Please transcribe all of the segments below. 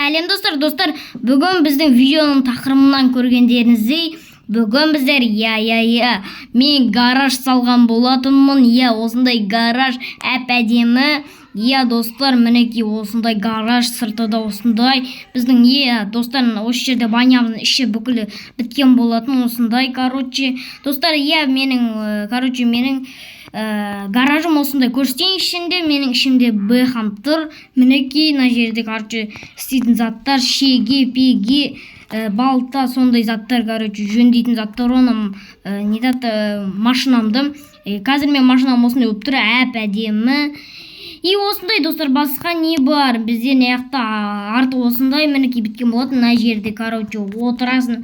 Сәлем, достар! Достар, бүгін біздің видеоның тақырыбынан көргендеріңіздей, бүгін біздер, иә, мен гараж салған болатынмын. Иә, осындай гараж, әп әдемі. Иә, достар, мінекей, осындай гараж, сырты да осындай біздің. Иә, достар, осы жерде банямыздың іші бүкілі біткен болатын осындай. Короче, достар, иә, менің короче, менің гаражым осындай. Көрсетейін ішінде, менің ішімде бэхам тұр, мінекей. Мына жерде, короче, істейтін заттар: шеге, пеге, балта, сондай заттар, короче, жөндейтін заттар. Оны не дейді, машинамды. Қазір мен машинам осындай болып тұр, әп әдемі. И осындай, достар, басқа не бар бізде? Мына жақта арты осындай, мінекей, біткен болатын. Мына жерде, короче, отырасың,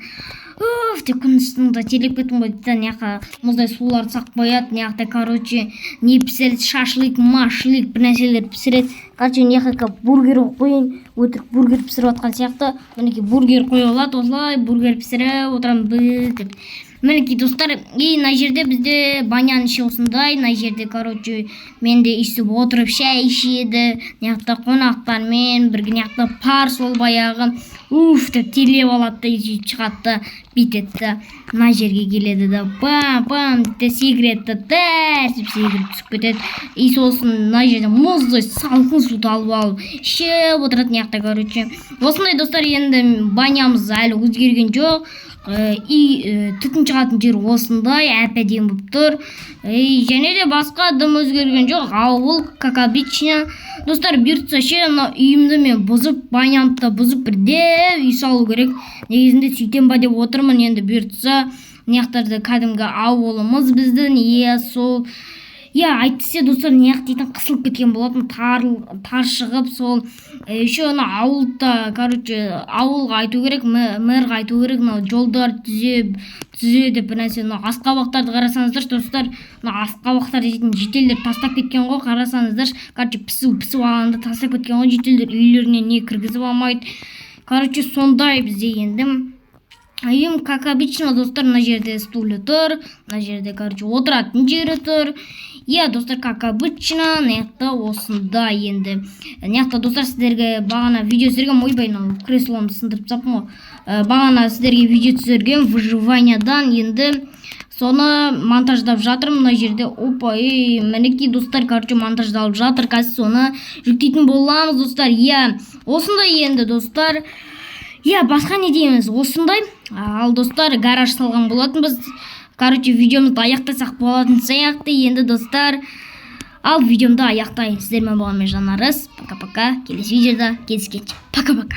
уф деп, күн ыстығында терлеп кеттім ғой дейді да, мына жаққа мұздай суларды салып қояды. Мына жақта, короче, не пісіреді? Шашлык машлык бір нәрселер пісіреді. Короче, мына жаққа бургер қойып қояйын, өтірік бургер пісіріп жатқан сияқты. Мінекей, бургер қоя алады, осылай бургер пісіріп отырамын біз деп. Мінекей, достар, и мына жерде бізде баняның іші осындай. Мына жерде, короче, менде өйстіп отырып шай ішеді мына жақта қонақтармен бірге. Мына жақта пар, сол баяғы, уф деп терлеп алады да, сөйтіп шығады да, бүйтеді да, мына жерге келеді да, пам пам дейді де, секіреді да, тәрс деп секіріп түсіп кетеді. И сосын мына жерде мұздай салқын суды алып алып ішіп отырады мына жақта. Короче, осындай, достар. Енді банямыз әлі өзгерген жоқ. И түтін шығатын жер осындай әп әдемі болып тұр. И және де басқа дым өзгерген жоқ, ауыл как обычно. Достар, бұйыртса ше, мына үйімді мен бұзып, банямды да бұзып, бірде үй салу керек негізінде. Сөйтем ба деп отырмын енді, бұйыртса. Мына жақтарда кәдімгі ауылымыз біздің. Иә, сол, иә, әйтпесе, достар, мына жақ дейтін қысылып кеткен болатын, тар тар шығып сол. Еще ана ауылда, короче, ауылға айту керек, мэрға айту керек, мынау жолдар түзе түзе деп бір нәрсе. Мынау асқабақтарды қарасаңыздаршы, достар, мына асқабақтар дейтін жителдер тастап кеткен ғой, қарасаңыздаршы. Короче, пісу пісіп алғанда тастап кеткен ғой жителдер, үйлеріне не кіргізіп алмайды. Короче, сондай бізде енді үйім, как обычно, достар. Мына жерде стулы тұр, мына жерде, короче, отыратын жері тұр. Иә, достар, как обычно, мына жақта осындай енді. Мына жақта, достар, сіздерге бағана видео түсіргенмін. Ойбай, мынау кресломды сындырып тастаппын ғой. Бағана сіздерге видео түсіргем выживаниядан, енді соны монтаждап жатырмын мына жерде. Опа, ей, мінекей, достар, короче, монтаждалып жатыр, қазір соны жүктейтін боламыз, достар. Иә, осындай енді, достар. Иә, басқа не дейміз, осындай. Ал, достар, гараж салған болатынбыз. Короче, видеомызды аяқтасақ болатын сияқты енді, достар. Ал видеомды аяқтайын. Сіздермен болған мен, Жанарыс. Пока пока, келесі видеода кездескенше, пока пока.